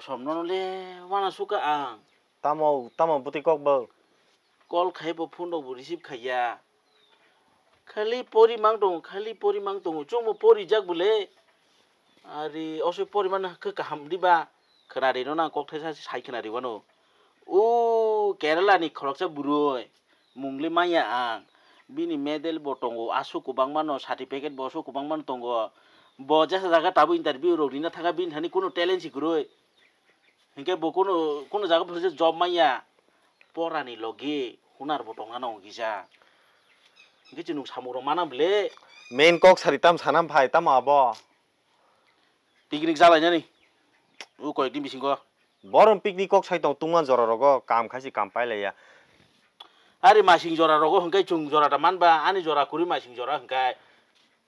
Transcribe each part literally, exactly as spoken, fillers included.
Somno le wana suka ang. Tamo, tamo bwtwi kok bo? Call khai bo phone rok bo receive khaiya. Khali pori mang tongo, khali pori mang tongo. Chwngbo pori jak bole. Ari osoi pori man khe kaham diba? Khwnari no nang kok thaisa sai khwnari wano. O Kerala ni khoroksa bwrwi. Mungli manya ang. Bini medal bo tongo, aswk kwbangma no certificate bo aswk kwbangma no tongo. Bo jesa jaga tabuk interview rok rina thangkha bini thani kunu talent si kwrwi. Hinkhe bo kunu, kunu jaga phuru job manya. Porani logi hunar bo tongna nango kisa. Hinkhe chwng samung rok mana bole. Main kok sari tam sanam phai tamo abo. Picnic jalainani. O koyekni bisingo. Borom picnic kok sai tong tungma jora rogo kam khaisi kam pailaiya. Ari masing jora rogo hwnkhe chwng jora da manba ani jora kwrwi masing jora hwnkhe.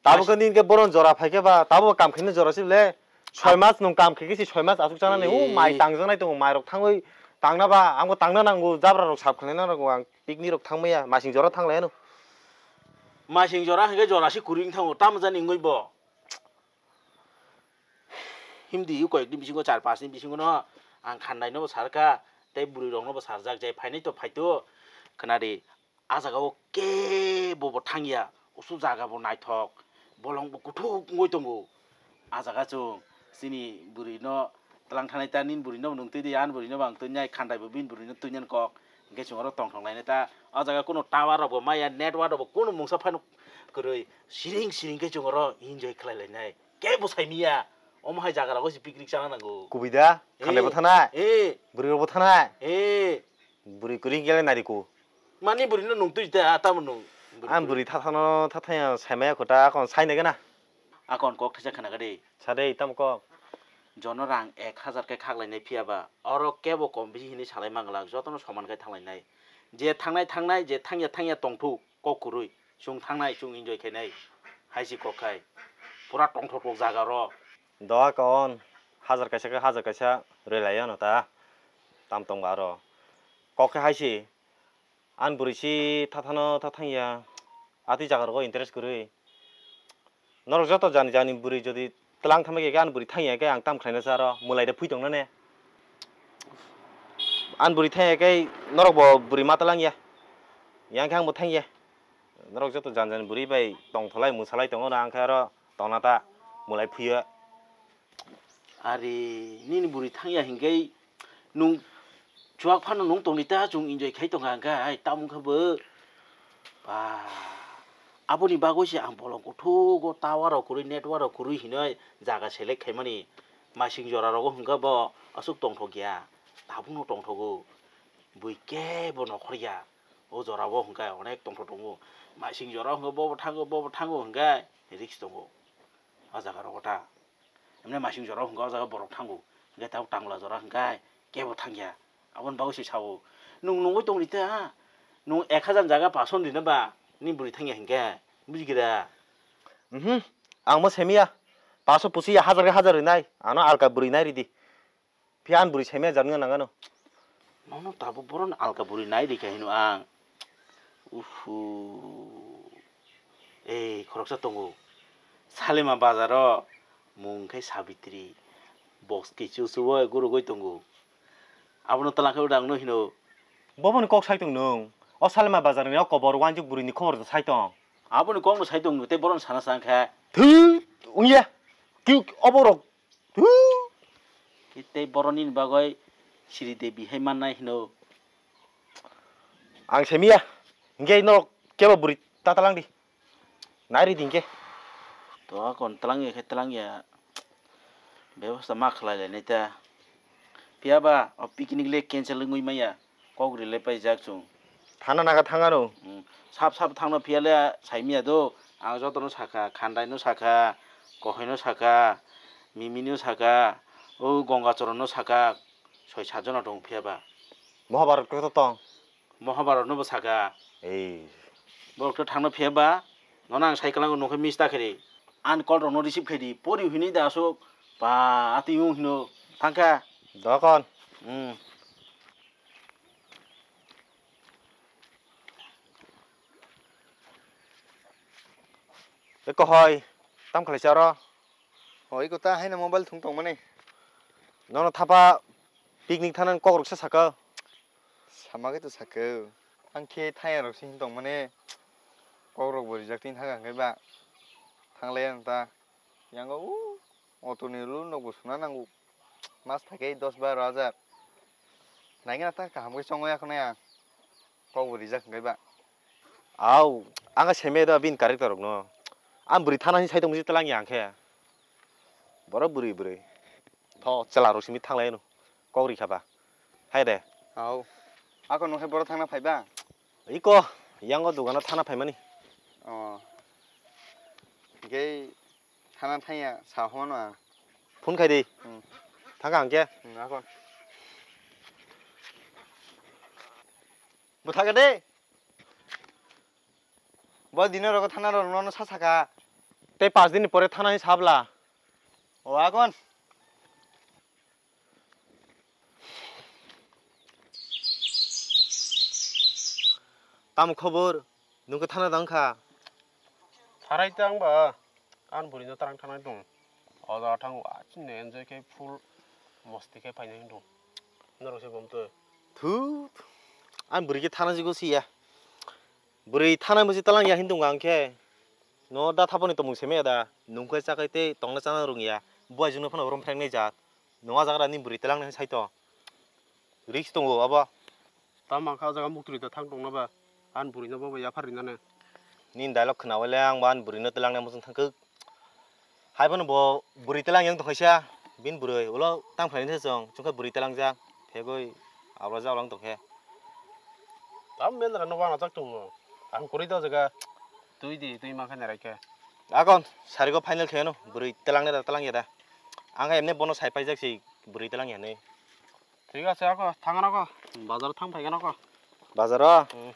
Tabuk khe nini khe boron jora phaikhe ba tabuk kam khaina jora sibole. Soi mas nwng kam khaikhe si soi mas aswk chanani o mai tangjaknai tongo mai rok thangwi tangna ba ang bo tangna nango jabra rok sap khlaina nango ang picnic rok thangmaya masing jora thanglaiano. Masing jora hwnkhe jora se kwrwi wng thango tamo jani wngwi bo. Himdi o koyekni bisingo char panchni bisingono ang khandaino bo sarkha tei bwrwi rokno bo sarjak je phainai to phaito khwnadi. A jaga o kebo bo thangya, usu jaga bo naithok, bolong bo kuthuk wngwi tongo. A jaga chwng chini bwrwi no tlang thanai ta, nini bwrwi no nwng twi di, ani bwrwi no bo ang twi nai, khandai bo bini bwrwi no twi nani kok, hwnkhe chwng oro tongthok lainai ta. O jaga kunu tower rok bo maya, network rok bo kunu mungsa phano kwrwi, siring siring khe chwng oro enjoy khlai lainai. Kebo sai miya, omo hai jaga rogo se picnic chana nango. Kubui da, khandai bo thanai, eh, bwrwi rok bo thanai, eh. Bwrwi kwrwi hwnkhe le nari ku. Mani bwrwi no nung twi ta, tamo nung. Ang bwrwi thathano thathaya saimaya kho ta, akon sai nai gana. Akon kok thaisa khna gadi. Sa de, tamo kok. Jono rang ek hajar khe khak lainai phiya ba, oro kebo kom bisi hinwi salai manglak, jotono soman khe thang lainai. Je thangnai thangnai, je thangya thangya tongthuk, kok kwrwi. Chwng thangnai, chwng enjoy khainai. Hai se kok khai. Pura tongthok kok jaga ro. Doa kon, hajar kaisa khe hajar kaisa rwlai ano ta. Tam tong ba aro. Kok khe hai se. Ani bwrwi si thathano thathang ya, atwi jaga rogo interest kwrwi. Norok joto jani jani bwrwi jodi tlang thamwi khe ani bwrwi thang ya khe ang tam khlaina sa aro mwlai de phui tongna ne. Ani bwrwi thang ya khe norok bo bwrwi ma tlang ya. Yang khe ang bo thang ya. Norok joto jani jani bwrwi bai tong tholai mwsalai tongo na ang khe aro tongna ta mwlai phui ya. Ari nini bwrwi thang ya hinkhe nwng chuak phano nwng tongdi ta chwng enjoy khai tongkha hinkhe hai tamo wngkha bo. Ba, aboni bagwi se ang bolong kuthuk o tower rok kwrwi network rok kwrwi hinwi jaga select khaimani masing jora rogo hwnkha bo aswk tongthok ya tabukno tongthogo bui kebo nokhor ya o jora o hwnkha onek tongthok tongo masing jora o hwnkha bobo thango bobo thango hwnkhe risk tongo o jaga rogo ta. Emne masing jora hwnkha o jaga borok thango. Hwnkhe tabuk tangla jora hwnkhe kebo thangya. Aboni bagwi se sao. Nwng nungwi tongdi ta. Nwng ek hajar jaga pason rina ba. Ni bwrwi thangya hwnkhe. Bujikhe da? Mhm. Ang mo semiya. Paso pusi ya hajar khe hajar rinai. Ano alka bwrwi nai ridi. Phiya ani bwrwi saimaya jat wngya nang ano. Nono tabuk boroni alka bwrwi nai rikha hino ang. Uhu. Ei, khoroksa tongo. Salima bazaro mung khe Sabitri. Box kichu chuwi gurugwi tongo. Abono twlang khe uda angno hino. Boboni kok sai tong nwng. O Salima bazarni o kobor wanjik bwrwini khobor sai tong. Aboni kokno sai tong tei boroni sana sa wngkha. Thwi, wngya. Ki oborok Tei boroni bagwi Sri Devi hai mannai hino. Ang semiya. Hinkhe norok kebo bwrwi ta talangdi. Nairidi hinkhe. To akon talangya khe talangya. Bebosta ma khlai lainai ta. Phiya ba o picnic le cancel wngwi manya. Kok rwlai paijak chwng. Thana naga thang ano. Hmm. Sap sap thangno phiya le saimiya do. Ang jotono sakha, Khandaino sakha, Kohoino sakha, Mimino sakha, o Gongachorono sakha, soi sat jono tong phiya ba. Mohabharat kotho tong? Mohabharatno bo sakha. Ei. Borok to thangno phiya ba, nono ang sai kwlango nungkhe miss ta khe ri. Ani call rokno receive khai di, pori hwnwi da aswk, ba, atwi wng hino, thangkha. Dokon. Hmm. Eko hoi, tam khlai si aro? Hoi, eko ta haino mobile thung tongmani. Nono thapa Picnic thangnani kokrok se sakha. Sama khe to sakha. Ang khe thaya rok se hin tongmani. Kokrok bo rijak tin thang khe ba. Thanglai ang ta. Yango u auto ni rul nok bo suna nango. Mas thai khe dos baro hajar. Naigena ta kaham khe chongwi ya khwnaya. Kok bo rijak hwnkhe ba. Au, ang khe seme da bini character rokno. Ang bwrwi thana hinwi sai tongmani talang ya ang khe. Borok bwrwi bwrwi. Tho, chwla rok simi thanglai no. Kok ri kha ba. Hai de. Au. Ako nung khe borok thangna phai ba? Iko, yango dogano thana phaimani. Oh. Hwnkhe Thana thangya sa hwnmano ang. Phone khai di. Hmm. Thangkha ang khe. Hmm, akon. Bwthaga de. Bo dino rogo thana rok nono sa saka. Tei panch din ni pore thana hinwi sabla. O akon. Tamo khobor? Nwng khe thana da wngkha? Tharai ta wngba, ani bwrwino twlang thanai tong. O jaga thango, achini enjoy khe full mosti khe phainai wngtong. Norok se bom twi. Thu, ani bwrwi khe thana jigo siya. Bwrwi thana musi twlang ya hin tong ang khe. No da thaponi tongmung se maya da. Nwng khe chakai tei tongna chana rwngya. Buai jwngno phano rom phrang nai jat. Nwng a jaga da ni bwrwi twlang nai sai to. Risk tongo abo. Tamo ang kha o jaga muktwi da thang tongna ba. Ani bwrwino bo yaphar rinani. Nini dialogue khwnawi le ang bo ani bwrwino twlang nai muchung thang khe. Hai phano bo bwrwi telang yang tongkhaisa, bini bwrwi ulo tang phaini se chwng, chwngkhe bwrwi telangjak, phegwi abla jabla wng tongkhe. Tam mendra no wanajak tongo. Ang kwrwi do jaga twi di, twi mankha nerai khe. Akon, sarigo final khe no, bwrwi telang ne da, telang ya da. Ang khe emne bono sai paijak si, bwrwi telang ya hinwi. Thik ase, ako, thang ano ko. Bazar thang phai ano ko. Bazar o? Hmm.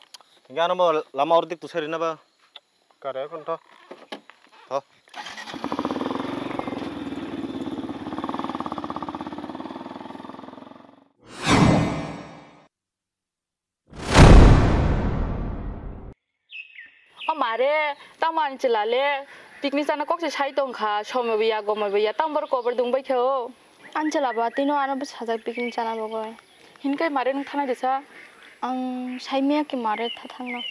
Hingke ano bo lama ordik tusai rina ba. Kare kon tho. Tho. O mare, tamo ani chwla le picnic chana kok se sai tong kha, somoi bo ya, gomoi bo ya, tamo borok kobor dung bai khe o. Ani chwla ba tino ano bwsajak picnic chana bagwi. Hinkai mare nwng thanai de sa? Ang sai maya khe mare tha thangno.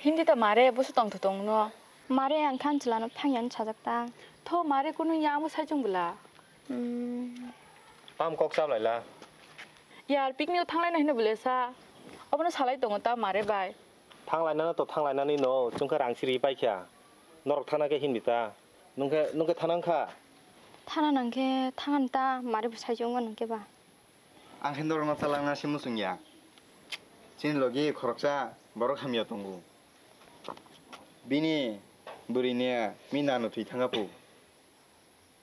Hindi ta mare, boso tong tho tong no. Mare ang khan chwla no thang ya sajak ta. Tho mare kunu ya amo sai chung bwla. Hmm. Tam kok sa lai la. Yar picnic o thanglai na hino bwle sa. Obono salai tongo ta mare bai. Thanglainano to thanglainani no, chwngkhe rang siri paikha. Norok thana khe himdi ta. Nwngkhe, nwngkhe thana wngkha? Thana nangkhe thangan ta, mari bwsai chwngma nangkhe ba. Ang khe norokno talangna se muchungya. Chini logi khoroksa borok hamya tongo. Bini bwrwini mi nano thwi thangkha phu.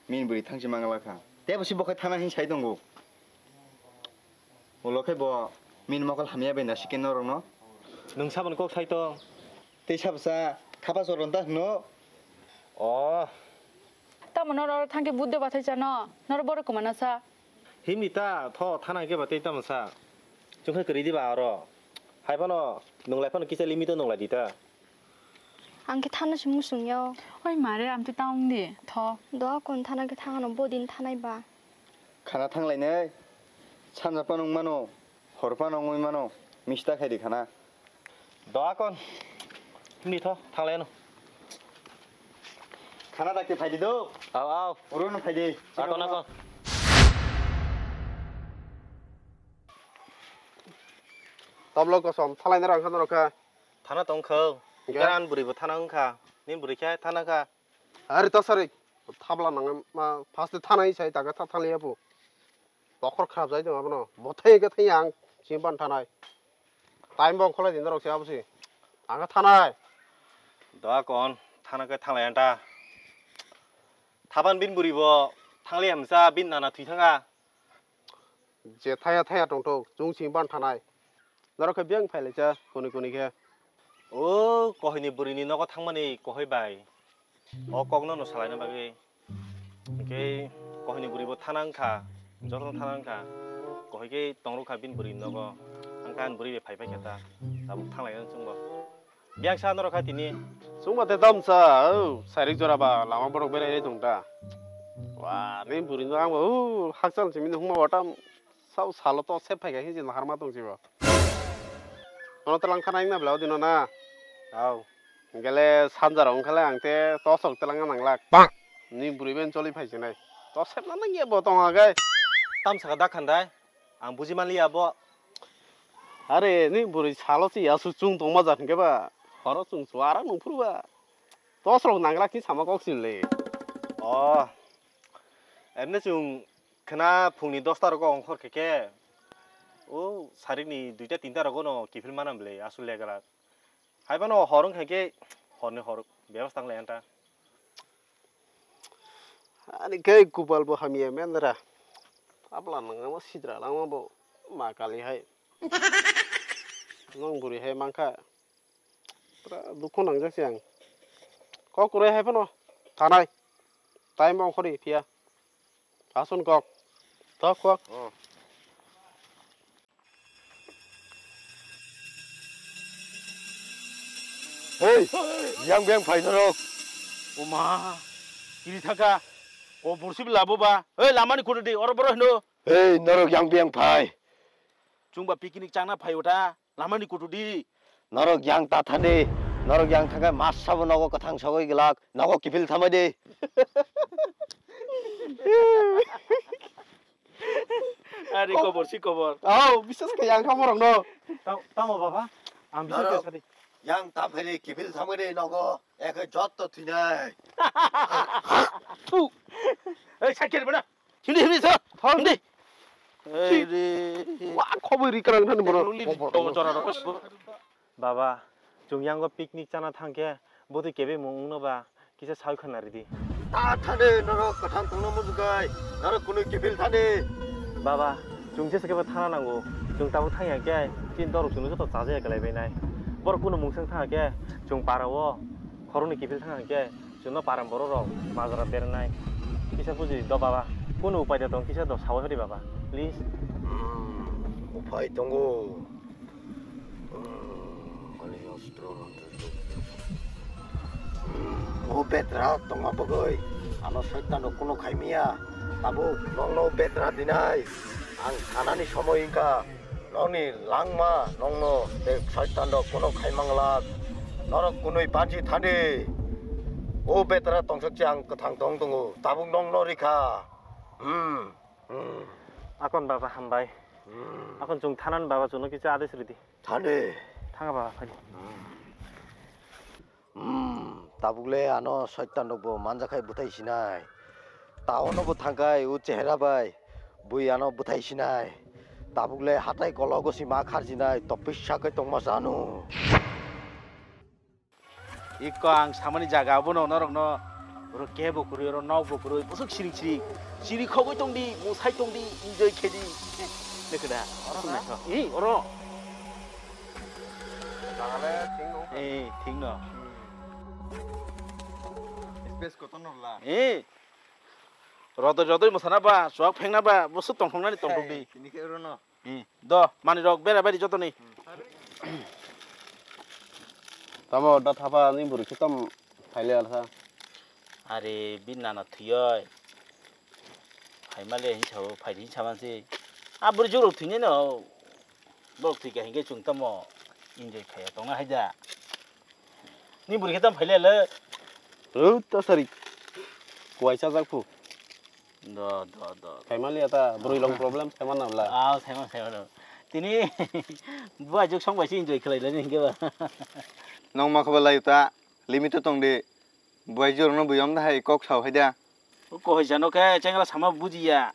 Min bwrwi thangsi mangala kha. Tei bo si bo khe thana hin sai tongo. Ulo khe bo min mokol hamya bai nasi khe norokno. Nwng saboni kok sai tong. Tei sabsa khapa soron ta hwno. O. Tamo norok thangkhe budde bathai chano. Norok borok kwmana sa. Himni ta tho thana khe ba tei tamo sa. Chwngkhe kwrwi diba aro. Hai phano nwng lai phano kisa limit o nwng lai di ta. Ang khe thana se muchung ya. Oi mare, amtwi ta wng di, tho. Doa kon thana khe thangano bodin thanai ba. Khana thanglainai, sanja phano wng mano, hor phano wngwi mano, mista khai di khana. Doa kon, himdi tho, thanglaino. Khana dakti phai di do. Aw, aw. Oro no phai di. Akon, akon. Tablo kosom, thalaina rang kha norok kha. Thana tong kho. Hingke? Keran bwrwi bo thana wng kha. Nini bwrwi khe thana kha. Ari ta sari. Thabla nang ma first thana i sai ta khe tha thang liya bu. Bokhor khrap jai tong abono. Bo thai khe thai ang sing ban thanai. Time bo kholai din rok se abo si. Ang khe thanai. Doa kon thana khe thanglai anta. Thaban bin bwrwi bo thang liya msa bin nana thwi thanga. Je thaya thaya tongthok, chwng simi ban thanai. Norok khe biyang phai laisa, kuni kuni khe. O, kohini bwrwini nogo thangmani kohoi bai. O kokno no salaina bagwi. Hwnkhe kohini bwrwi bo thana wngkha, jotono thana wngkha. Kohoi khe tongrok kha bini bwrwini nogo. Ang khe ani bwrwi bai phai phai khe ta. Tabuk thang laina chwngbo. Biyang sa norok kha tini. Chwngma te tamsa, o, sairik jora ba lama borok berai tong ta. Wa, ni bwrwi no ang bo, o, hakchal simi nung ma watam. Sao salo to sep phaikha hinwi naharma tong sibo. Ono twlang khana wngna bela odino na. Au. Gele sanjaro wngkhale ang te tosok twlangna nanglak. Bang. Ni bwrwi ben choli phai sinai. To sepna nangya bo tong agai. Tam saka da khandai. Ang buji manliya bo. Are ni bwrwi salo si asu chung tongma jar hinkhe ba. Horo chung suara nungphuru ba. Tosrok nanglak ni sama kok sinle. Oh. Emne chung khna phungni dosta rogo ongkhor khe khe. O sarikni duita tinta rogo no kiphil manam le asu legra. Hai phano hor wngkha khe horni hor bebas tang lai anta. Ani khe kupal bo hamya mendra. Abla nang ma sidra lang ma bo ma kali hai. Nong buri hai mangkha. Pura dukhu nangjak se ang. Kok kwrwi hai phano thanai. Time ongkhori phiya. Asun kok. Tok kok. Oh. Hei, yang beng phai norok. Oma, kiri thangkha. Ko bursi bila bo ba. Hei, lamani kudu di, oro boro hino. Hei, norok yang beng phai. Chungba picnic changna phai uta. Lamani kutu di. Norok yang ta thani, norok yang thangkhe masa bo nogo kwthang sogwi glak, nogo kiphil thamai di. Ari kobor si kobor. Au, biswas khe yang kha borok no. Tamo baba, ang biswas khe sadi. Yang ta phai di kiphil thamai di nogo, ekhe jotto thinai. Thu. Ei, sakhe bana. Hindi, hindi, sir. Hindi. Ei, re. Wa, khoboi ri kwrang thani borok. Luli, khobor. Jora rok. Baba, chwng yango picnic chana thangkhe, bwtwi kebemung wngno ba, kisa sawi khwna ridi. Ta thani norok kwthang tongna mujugai, norok kunui kiphil thani. Baba, chwng jesa khe bo thana nango. Chwng tabuk thangya khe, chini dorok chwngno joto chajaya kwlai bainai. Borok kunu mungsang thangya khe, chwng para o khoroknwi kiphil thangya khe, Chwngno param borok rok majra bernai. Kisa buji do baba. Kunu upai de tong kisa do sawi hori baba. Please. Hmm, upai tongo. Hmm, mani ostro mantra. Hmm, o betra tongma bagwi. Ano soitan rok kuno khaimiya. Tabuk nongno betra dinai. Ang thanani somoi wngkha. Nokni langma nokno tei soitan rok kuno khai manglak. Norok kunui banchi thani. O betara tongsak se ang kwthang tong tongo. Tabuk nokno rikha. Hmm. Hmm. Akon baba hambai. Hmm. Akon chwng thanan baba chwngno kisa ades ridi. Thani. Thanga baba phai. Hmm. Hmm, tabuk le ano soitan rok bo manjakhai bwthai sinai. Taono bo thangkhai o chehra bai bui ano bwthai sinai. Tabuk le hatai kologo si ma kharjinai topis sakai tongma sanu. Iko ang samani jaga abono norokno oro kebo kwrwi oro nok bo kwrwi bwswk siring siring. Chiri khogwi tong di, mwsai tong di, enjoy khe di. Nukhe da? Oro na? Naithok. Ee, oro. Ee, thik no. Space kotor no la. Ee. Rodoi rodoi mwsana ba, chuak phengna ba, bwswk tongthoknani tongthok di. Ee, tini khe oro no. Hmm. Do, manwi rok bera bari jotoni. Tamo da thapa ni bwrwi khe tam phaile alsa. Are, bini nana thwioi. Phaimale hinwi sao, phai hinwi samansi. A bwrwi jurok thwinai no. Borok thwikha hinkhe chwng tamo enjoy khaiya tongna haida. Ni bwrwi khe tam phaile le. Rw ta sari. Kuai chajak phu. Do, do, do, do. Khaimali ata bwrwi long problem khaima nabla. Ah, khaima, khaima no. Tini buai juk song bai si enjoy khlai le ni hinkhe ba. Nong ma khoba lai ta limit tong de. Buai jor no buyam da hai kok sao hai da. O kohoi jano khe chengra sama bujiya.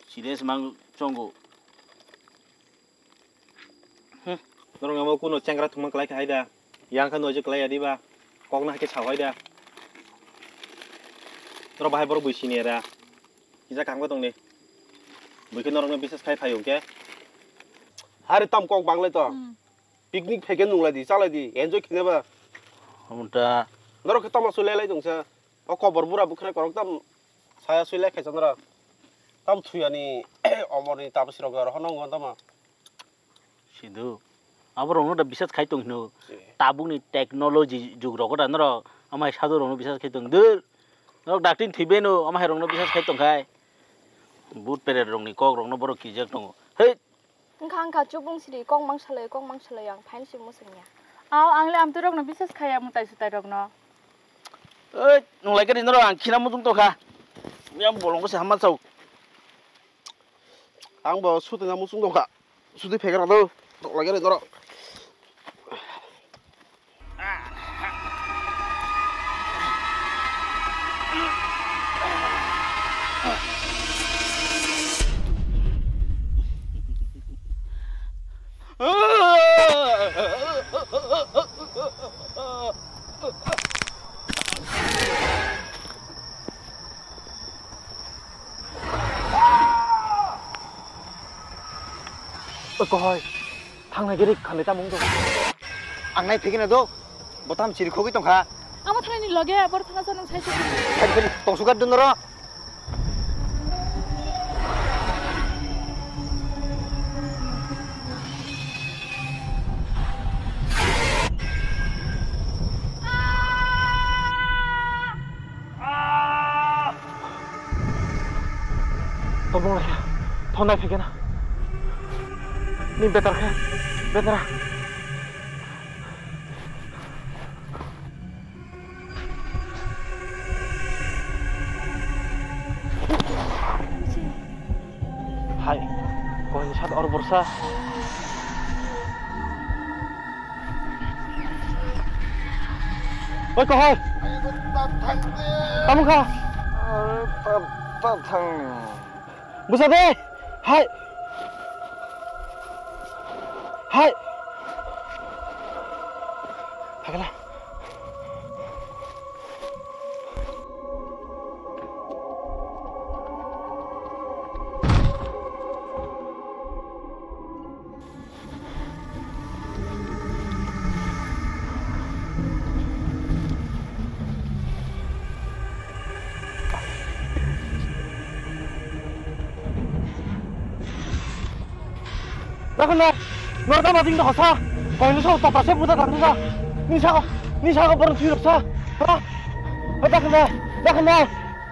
Serious mang chongo. Hmm. Norok amo kuno chengra thwngma kwlai kha hai da. Yang kha noise kwlai ya diba. Kok no hai khe sao hai da. Norok bahai borok bui sini era. Kisa kangma tong ni. Bui khe norok no bisas khai phai hwnkhe. Hari tam kok banglai to. Hmm. Picnic phai khe nunglai di, chalai di, enjoy khe ba. Omo ta. Norok khe tamo sui lai lai tong sa. O kobor bura bwkhwnai korok tam saya sui lai khaisa nora. Tam thuyani omorni tabuk sirok aro hono wng tamo. Sidu. Aborokno da bisas khai tong hino. Si. Tabukni technology jug rogo da norok amai sadurokno bisas khai tong dur. Norok daktin thwi beno amai rokno bisas khai tong khai. But peret rokni kok rokno borok kijak tongo. Hei! Wngkha, wngkha, chubung siri, kok mang salai, kok mang salai, ang phain si musung ya. Aw, ang le amtwi rokno bises khaya mutai sutai rokno. Ei, nwng lai khe ri norok, ang khina muchung tongkha. Yang bolongo se hamma chau. Ang bo sutwi na muchung tongkha. Sutwi phekra do. Tok lai khe ri norok. Oi, kohoi, thangnai giri khanwi tamo wngtong. Ang nai phikino do, bo tam chiri khogwi tongkha. Amo thangnai ni loge, bor thangna sa nung sai se. Phai, phai, tongsuka dun noro. Tobong lai kha, thonai phai khe na. Ni betar khe, betara. Hai, kohini sat oro borsa. Oi, kohoi. Tamo kha? Busa de. Hai. Hai. Thakla. Dakhan dai, nor tamo jing dosa, koino sa topra se buda thang sa, ni sa, ni sa ko boron thwi rok sa, ha? Dakhan dai, dakhan dai,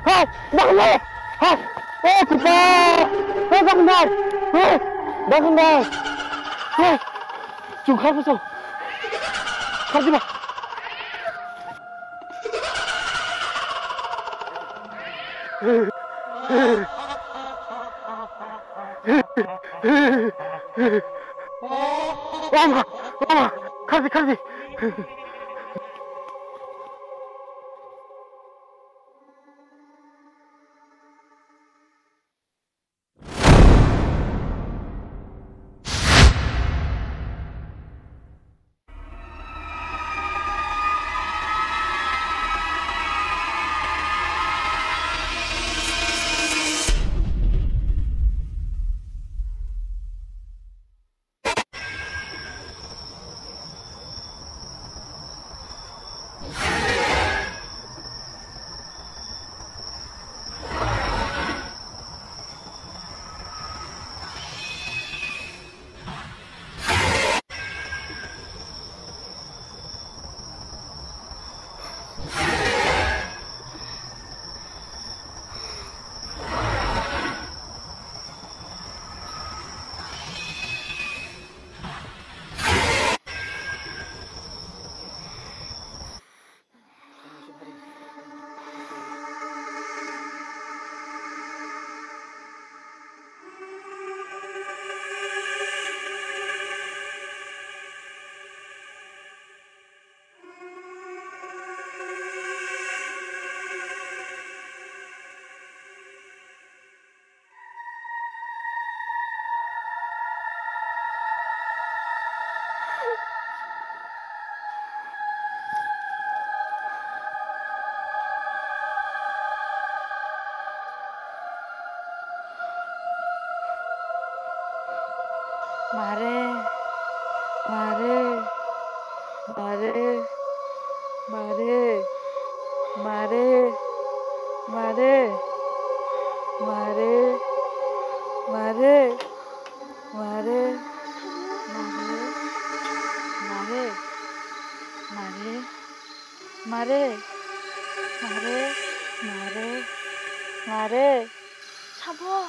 ha? Dakhan dai, ha? O kupa, o dakhan dai, ha? Dakhan dai, ha? Chung khar phuso, khar jiba. Oma, oma, khardi, khardi. Mare, mare, mare, mare, mare, mare, mare, mare, mare, mare, mare, mare, mare, mare, mare. Sabo.